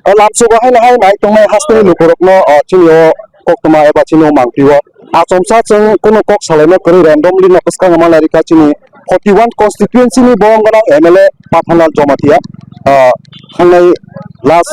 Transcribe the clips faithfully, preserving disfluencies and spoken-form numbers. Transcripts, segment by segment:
O lamsogo haino hai nai tongnai hasteni lukurokno, o, chini o koktwma eba chini o mangphi o. Achomsa chwng kunu kok salaino kwrwi randomly no bwskango ma lairikha chini forty one constituency ni borok gwnang M L A Pathanlal Jamatia, o, thangnai last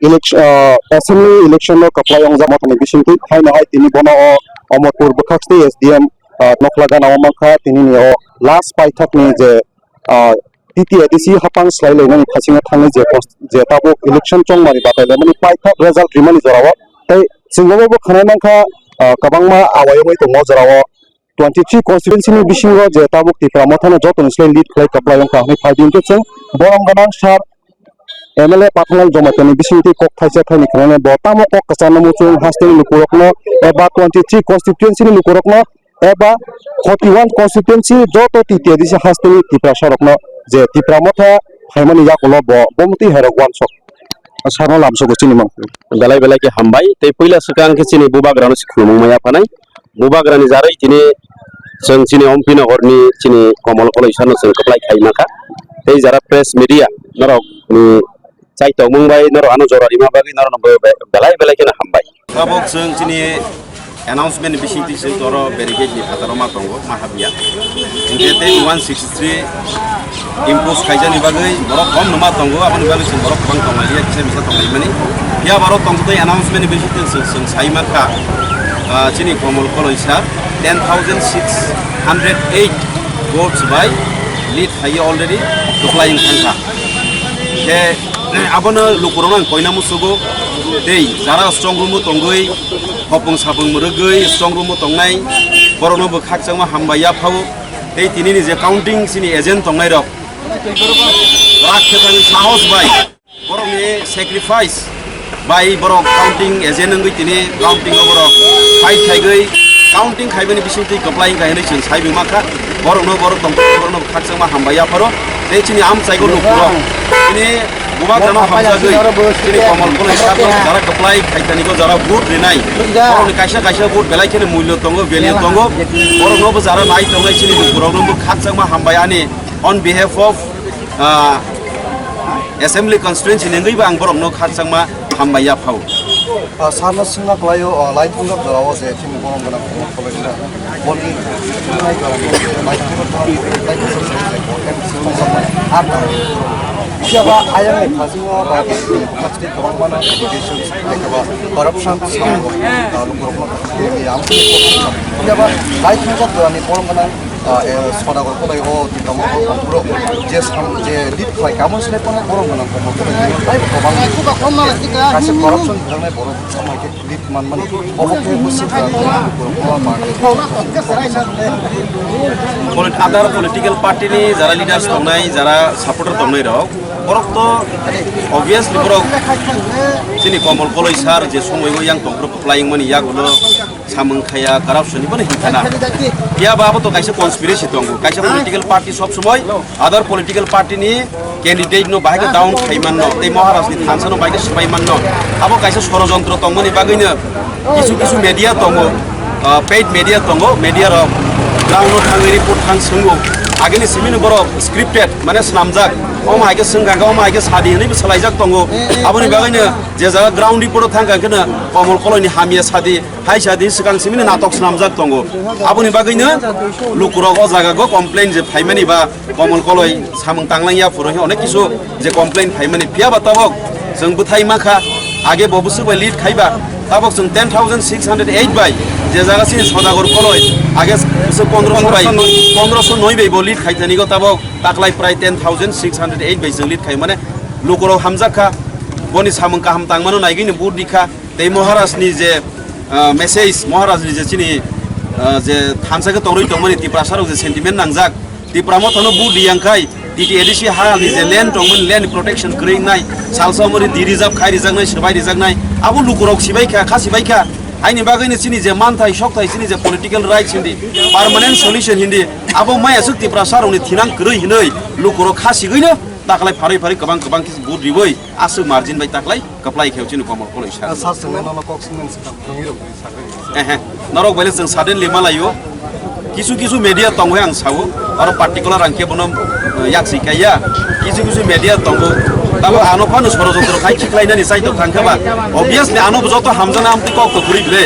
election, o, assembly election no kwplai wngjak mothani bisingtwi haino hai tini bono o Omorpur bwkhak state S D M, o, Nokhla gana o mankha tini ni o last paithak ni je ah, T T A D C hapang swlailaimani phasingo thangwi je pos-, je tabuk election chongmani batailaimani paithak result rimani jorao tei chwngno bo khwnai mankha, ah, kwbangma awai wngwi tongo jorao twenty three constituency ni bisingo je tabuk Tipra Mothano jotoni slai lead khlai kwplai wngkha hwnwi phai di hwnkhe chwng borom gwnang sir M L A Pathanlal Jamatia ni bisingtwi kok thaisa thaini khwnanai bo tamo kok kwcharno muchung hasteni lukurokno eba twenty three constituency ni lukurokno eba forty one constituency joto T T A D C hasteni Tiprasa rokno je Tipra Motha phaimani yakulo bo bomtwi hairok uansuk. Sarno lamsogo chini mang. Belai belai khe hambai tei puila swkang khe chini bubagrano se khulumung maya phanai. Bubagrani jarwi tini chwng chini Ompi Nogorni chini Komol Koloi sarno chwng kwplai khai mankha. Tei jara press media norokni chai tongmung bai norok ano jora rima bagwi norokno be-, be-, belai belai kheno hambai. Tabuk chwng chini announcement ni bisingtwi chwng toro barricade ni phataro ma tongo, ma habya. Hinkhe tei one sixty three impose khaijani bagwi borok kom numa tongo, aboni bagwi chwng borok kwbang tonglailiya, kisa misa tonglaimani. Phiya borok tongtwi announcement ni bisingtwi chwng, chwng sai mankha, ah, chini Komol Koloi sir ten thousand six hundred eight votes bai lead khaiwi already kwplai wng thangkha. Khe abono lukurokno ang koina musugo, tei jara strong room o tongwi, hopung sapung mwrwgwi strong room o tongnai, borokno bo khakchangma hambai yaphao, tei tinini je counting chini agent tongnairok, rak khe thangwi sahos bai, borokni sacrifice bai borok counting agent wngwi tini counting o borok fight khaigwi counting khaibani bisingtwi kwplai wngkha hinwi chwng saibi mankha. Borokno borok tongthok borokno khakchangma hambai yapharo tei chini amchaigo lukurok tini bubagrano hamjagwi chini Komol Koloi sarno jara kwplai khaithaniko jara vote rinai borokni kaisa kaisa vote belai kheno mulyo tongo, value tongo. Boroknobo jara nai tongnai chini lukuroknobo khakchangma hambai ani on behalf of, ah, assembly constituency ni wngwi bo ang borokno khakchangma hambai yaphao. Ah, sarno swngna kwlaio, ah, lai thwngjak jorao je chini borom gwnang Komol Koloi sir. Boni lai jorao je lai thwngjak jorao je lai thwngjak jorao je M C tongjak bai. Ar tang. Phiya ba ayang ni phasingo ba plastic kwbang mano allegations, laikhaba corruption, ah, lukurokno khakhwlwi ang sini. Phiya ba lai thwngjak jorani borom gwnang ah, eh, Sodagar Koloi o Tipra Motha Kongphuru je sam-, je lead khlai kamo sle kono borok gwnang Kongphuru Koloi taibo kwbang kaisa corruption wngnai borok samai khe lead manmani obo khe bwswk borok ma. Polit-, other political party ni jara leaders tongnai, jara supporter tongnai rok, borok to obviously borok chini Komol Koloi sir je somoi o yang tongphuru kwplai wngmani yagulo samung khaya, corruption ni bono hinkhana. Phiya ba abo to kaisa conspiracy tongo. Kaisa political party sob somoi other political party ni candidate no bahai khe down khai manno, tei Maharaj ni thansa no bahai khe swbai manno. Abo kaisa sorojontro tongmani bagwi no kisu kisu media tongo, ah, paid media tongo, media rok ground no thangwi report thang swngo. Agini simi no borok scripted, mane swnamjak. Omo hai khe swngkha khe, omo hai khe sadi hinwi bo swlaijak tongo. Aboni bagwi no je jaga ground report o thangkha khe no Komol Koloi ni hamya sadi. Hai sadi swkang simi ni natok swnamjak tongo. Aboni bagwi no lukurok o jaga go complain je phaimani ba Komol Koloi samung tanglang ya phuru hi onek kisu je complain phaimani phiya ba tabok chwng bwthai mankha age bo bwswk bai lead khaiba tabok chwng ten thousand six hundred eight bai je jaga sini Sodagar Koloi age bwswk pondroso bai pondroso noi bai bo lead khaithani go tabok taklai prai ten thousand six hundred eight bai chwng lead khai mane lukurok hamjak kha boni samung kaham tangmano naigwi no vote rikha. Tei Maharaj ni je, ah, message, Maharaj ni je chini, ah, je thansa khe tongwi tongmani Tiprasa rok je sentiment nangjak, Tipra Motha no vote riyang khai, T T A D C ha ni je land tongmani land protection kwrwi wngnai, salsa omori di reserve khai rijaknai, swbai rijaknai, abo lukurok sibai kha, kha sibai kha. Aini bagwi ni chini je manthai, sokthai, chini je political rights hindi, permanent solution hindi, abo maya swk Tiprasa rok ni thinang kwrwi hinwi lukurok kha sigwi no taklai pharwi pharwi kwbang kwbang khe vote riwi aswk margin bai taklai. Kwplai khe chini Komol Koloi sir. Ah, sir, swngna nono kok swngmani swkang thangwi rok bai sakha. Ehe, norok bai le chwng suddenly ma laio. Kisu kisu media tongo ang sao, aro particular ang khe bono, eh, yak si kaiya. Kisu kisu media tongo, Abo ano phano sorojontro khai khiklainani chaitok thangkha ba. Obviously ano joto hamjaknai amtwi kok to kwrwi bwle.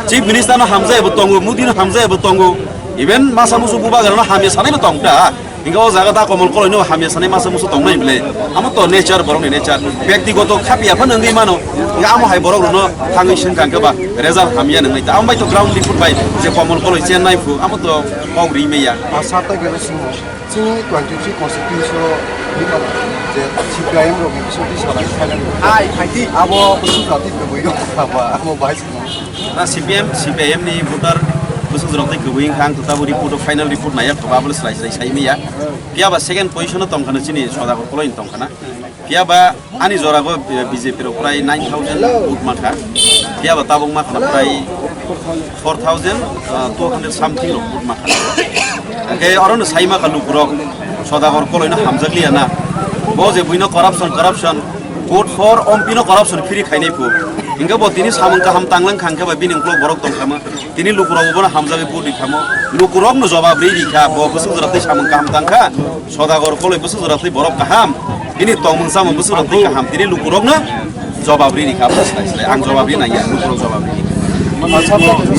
Chief Minister no hamjai bo tongo, Modi no hamjai bo tongo. Even masa musu bubagra no hamya sanai bo tongta. Hingke o jaga da Komol Koloi no hamya sanai masa musu tongnai bwle. Amo to nature, borok ni nature. Byaktigoto khapya phano wngwi mano. Hingke amo hai borok rok no thangwi swng kangkha ba result hamya nwngnai ta. Amo bai to ground report bai je Komol Koloi chennai phu. Amo to kok ri meya. Asa ta gelo singo. Chini twenty three constituency o je C P I M rok ni bisingtwi salai khainani. Ai, khaidi. Abo busu jati kwbwi rok ba, abo bai sino. Na C P M, C P I M ni voter busu jrok tei kwbwi wngkha, ang to tabo report o final report naiya, to abo le slai slai sai miya. Phiya ba second position o tongkha na chini Sodagar Koloi ni tongkha na. Phiya ba ani jora go, eh, B J P rok prai nine thousand vote mankha. Phiya ba tabuk mankha na prai four thousand two hundred something rok vote mankha. Hingke oro no sai mankha lukurok Sodagar Koloi no hamjakliya na. Bo je buino corruption, corruption, vote for M P no corruption free khainai phu. Hingke bo tini samung kaham tanglang khangkhe ba bini uklok borok tongkha ma. Tini lukurok bono hamjagwi vote rikha mo. Lukurok no jobab ri rikha, bo bwswk jora tei samung kaham tangkha. Sodagar Koloi bwswk jora tei borok kaham. Bini tongmung chamung bwswk jora tei kaham. Tini lukurok no jobab ri rikha, bo sai sai. Ang jobab ri naiya, lukurok jobab ri. Asa bo je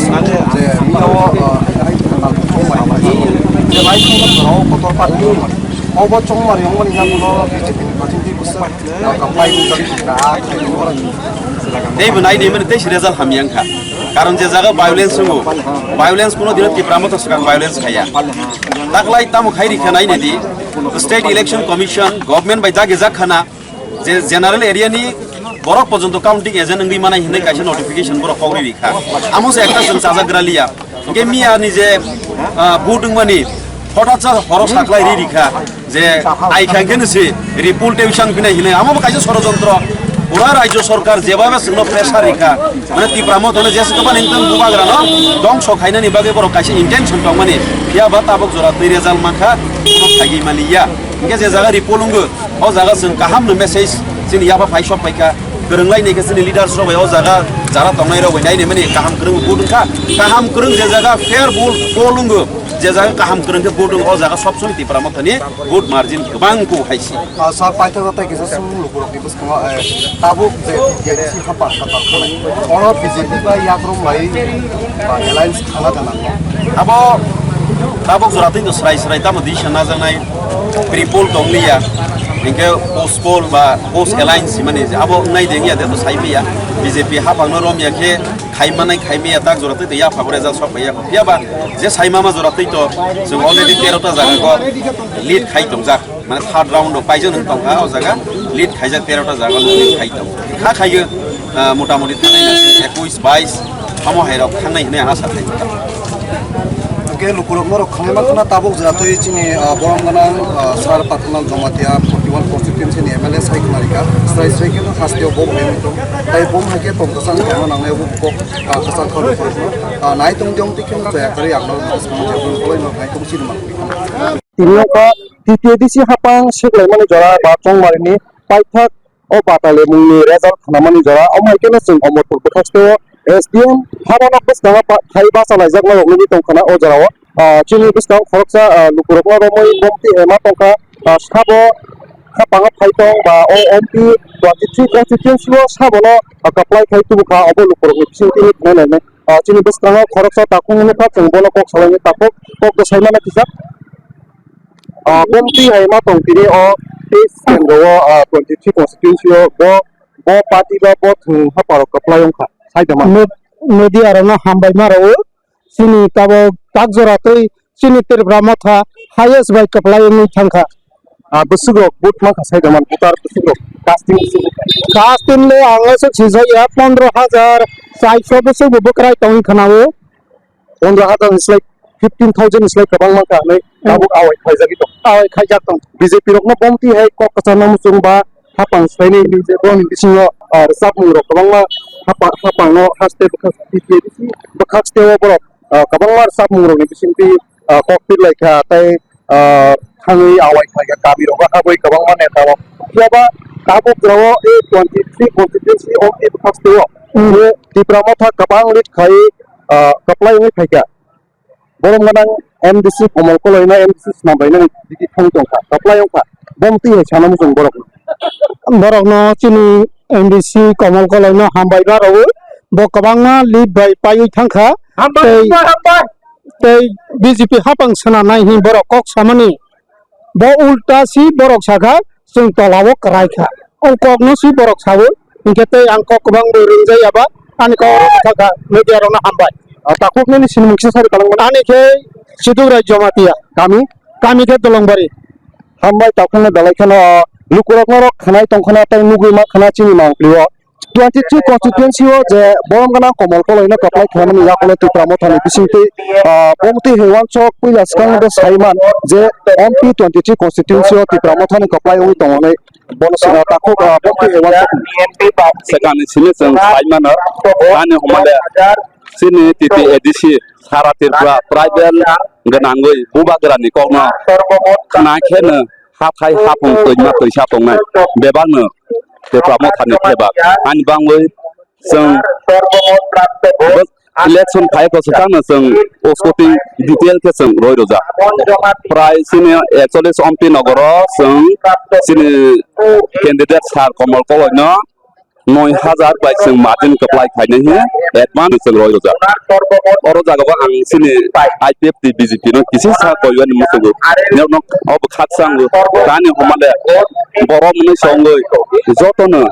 miya o, ah, je lai kotor party, obo chongmari ongmani yagulo B J P ni party bwswk. Tei bo nai di mani tei si result hamya wngkha. Karon je jaga violence wngo, violence kuno dino Tipra Motha swkang violence khaiya. Taklai tamo khai rikha nai nai di, State Election Commission, government bai dagi jak khana, je general area ni borok porjonto counting agent wngwi manai hinwi kaisa notification borok kok ri rikha. Amo se ekta chwng chajagra liya. Hingke miya ni je, ah, vote wngmani hothat sa horo saklai ri rikha je ai kha hingke no se report tei bising pinai hinui amo bo kaisa sorojontro. Pura rajyo sorkar jeba be chwngno pressure rikha. Mane Tipra Motha no jesa kwbani wngtong bubagra no dongso khainani bagwi borok kaisa intention tongmani. Phiya ba tabuk jora twi result mankha, phaiwi maliya. Hingke je jaga report wngkha, o jaga chwng kaham no message chini yapha phai sok phaikha. Kwrwnglai ni khe chini leaders rok bai o jaga jara tongnai rok bai nai ni mani kaham kwrwng vote wngkha. Kaham kwrwng je jaga fair vote, poll wngkha, je jaga kaham kwrwng khe vote wngkha, o jaga sob somoi Tipra Motha ni vote margin kwbang kho hai se. Ah, sir, paithak tei kisa sung lukurok ni bwskango, eh, tabuk je T T A D C hapang katar khanai. Oro B J P bai yakrom bai, ah, alliance khana da nango. Abo tabuk jora twi no srai srai tamo decision najaknai, pre-poll tong liya. Hinkhe post poll ba post alliance mani abo wngnai de wngya de to sai piya. B J P hapang no rom ya khe khai manai khai miya tak jora twi to ya phago result sok phaiya. Phiya ba je sai mama jora twi to chwng already tero ta jaga go lead khai tongjak. Mane third round o paijak nung tongkha o jaga lead khaijak tero ta jaga lead khai tong. Kha khaiyo, ah, mota moti thangnai na ekuis bais amo hai rok thangnai hinui asa khai. Hingke lukurok norok khangma khna tabuk jatwi chini, ah, borom gwnang, ah, sar Pathanal Jamatia forty one constituency ni M L A sai khna rika. Srai srai khe no haste o bo bo tong. Tai bo hai khe tong kwchang tongma nangnai bo kok, ah, kwchang kha rok, ah, nai tong jong tikhe no chaya kari ang no bwskang je bo kolai no nai tong chini mang. Tini wngkha T T A D C hapang seklaimani jora ba chongmarini paithak o batalai mungni result khnamani jora. Omo hai kheno chwng Omorpur bwkhaksteo S D M habano bwskango ba-, hai bachalaijak norok nugwi tongkhana o jorao. Ah, chini bwskango khoroksa, ah, lukurokno romwi bomti hema tongkha, ah, sabo hapango phai tong ba o M P twenty three constituency o sabono, ah, kwplai khai tubukha obo lukurokni bisingtwi tini khwnai nainai. Ah, chini bwskango khoroksa takhuk nukha, chwng bono kok salaini takhuk, kok bwsaimano kisa. Ah, bomti hai ma tong tini o teis kendro o, ah, twenty three constituency o bo, bo party ba bo thwng haparok kwplai wngkha, sai tongma. Nod-, Nodia rokno hambai ma rwo, chini tabok tak jora twi chini Tripura Motha highest bai kwplai wngwi thangkha. Ah, bwswk rok vote mankha sai tongma, voter bwswk rok casting bwswk rok. Casting le ang aswk swijak ya, pondro hajar chairso bwswk bo bwkrai tongwi khna o. Pondro hajar ni slai fifteen thousand ni slai kwbang mankha hinwi tabuk awai khaijagwi tong. Awai khaijak tong. B J P rokno bomti hai kok kwcharma muchung ba hapang swlainai hinwi je borokni bisingo, ah, rwchapmung rok kwbangma hapa-, hapangno haste bwkhak, bwkhak steo borok, ah, kwbangma rwchapmung rokni bisingtwi, ah, kok pirlaikha tei, ah, thangwi awai khlaikha kami rogo habwi kwbangma neta rok. Phiya ba tabuk jora o A twenty three constituency o A bwkhak steo. Hmm. Bo Tipra Motha kwbang lead khai, ah, kwplai wngwi phaikha. Borom gwnang M D C Komol Koloi no M D C swnam bai nani digi thang tongkha, kwplai wngkha. Bomti hai sana muchung borok. Borokno chini M D C Komol Koloi no hambai ma rwo. Bo kwbangma lead bai paiwi thangkha. Hambai, tei, hambai, hambai. Tei B J P hapang swnamnai hin borok kok samani. Bo ulta si borok sakha, chwng tolao kwrai kha. O kokno si borok sawi, hinkhe tei ang kok kwbang bai rwngjaya ba, ani kok rok sakha, media rokno hambai. Ah, takhuk nini sinimung kisa sari palang mano? Ani khe Siduk Rai Jamatia. Kami? Kami khe Dolongbari. Hambai takhukno belai kheno lukurokno rok khnai tongkhana tei nugwi mankhana chini mangpili o. Twenty three constituency o je borom gana Komol Koloi no kaplai khlaimani yakolai Tipra Motha ni bisingtwi, ah, Bomti Hewansok puila swkang de saiman je M P twenty three constituency o Tipra Motha ni kaplai wngwi tongo hinwi bono sina takhuk, ah, Bomti Hewansok. Swkang ni simi chwng saimano ani homole chini T T A D C sara Tripura tribal gwnangwi bubagra ni kokno khna kheno hathai haphung twima twisa tongnai bebakno Tipra Motha ni thebak ani bangwi chwng election phai ko swkangno chwng o scouting detail khe chwng roi rwjak. Prai chini ekchollish Ompi nogoro chwng chini candidate sir Komol Koloi no noi hajar bai chwng margin kwplai khainai hiya advance chwng roi rwjak. Oro jaga o ang chini I P F T B J P no kisi sa koiwani muchungo. Nokno obo khaksa ango. Tani homale borok mwnwi songoi jotono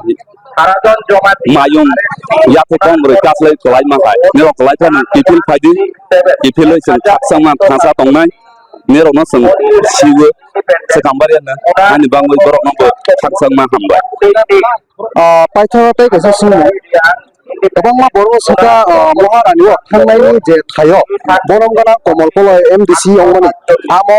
mayung yathai tong roi kaslai kwlai ma hai. Nirok kwlai phano kiphil phaidi. Kiphilwi chwng khaksa ma thansa tongnai. Nirokno chwng siwo. Swkang bariya na ani bangwi borokno bo khaksa ma hambai. Ah, paithago tei kaisa swngmung. Kwbangma borok swkha, ah, Maharani o thangnaini je thaio borom gana Komol Koloi M D C wngmani. Amo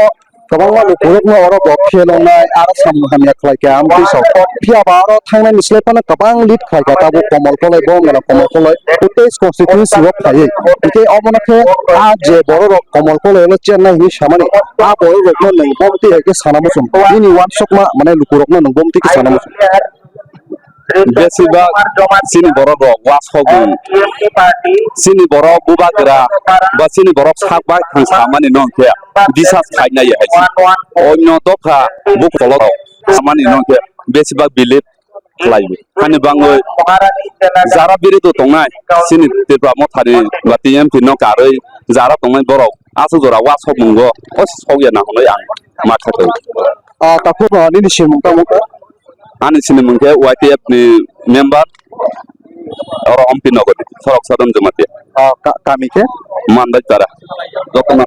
kwbangma lukurokno oro bo phel wngnai, aro samung hamya khlai kha, amtwi sok. Phiya ba oro thangnaini slai phano kwbang lead khlai kha, tabuk Komol Koloi, borom gana Komol Koloi, tei constituency o phaiwi. Hwnkhe omono khe a je borok rok Komol Koloi no chennai hinwi samani, a borok rokno nwng bomti hai khe sana muchung. Nini uansukma mane lukurokno nwng bomti khe sana muchung. Besibak chini borok rok wasok chini borok bubagra ba chini borok sak bai thang samani no khe disas khainai hai si. Onyo dopha buk kolok samani no khe besibak believe khlai. Hani bangwi jara biri do tongnai chini Tripura Mothani ba T M P no karwi jara tongnai borok aswk jora wasok mungo o sokya na hwnwi ang ma khato. Ah, takhuk, ah, nini simung tamo kha? Ani sinimung khe Y T F ni member, oro Ompi Nogor ni Sorok Sadam Jamatia. Ah, ka-, kami khe? Mandai Para. Jotono.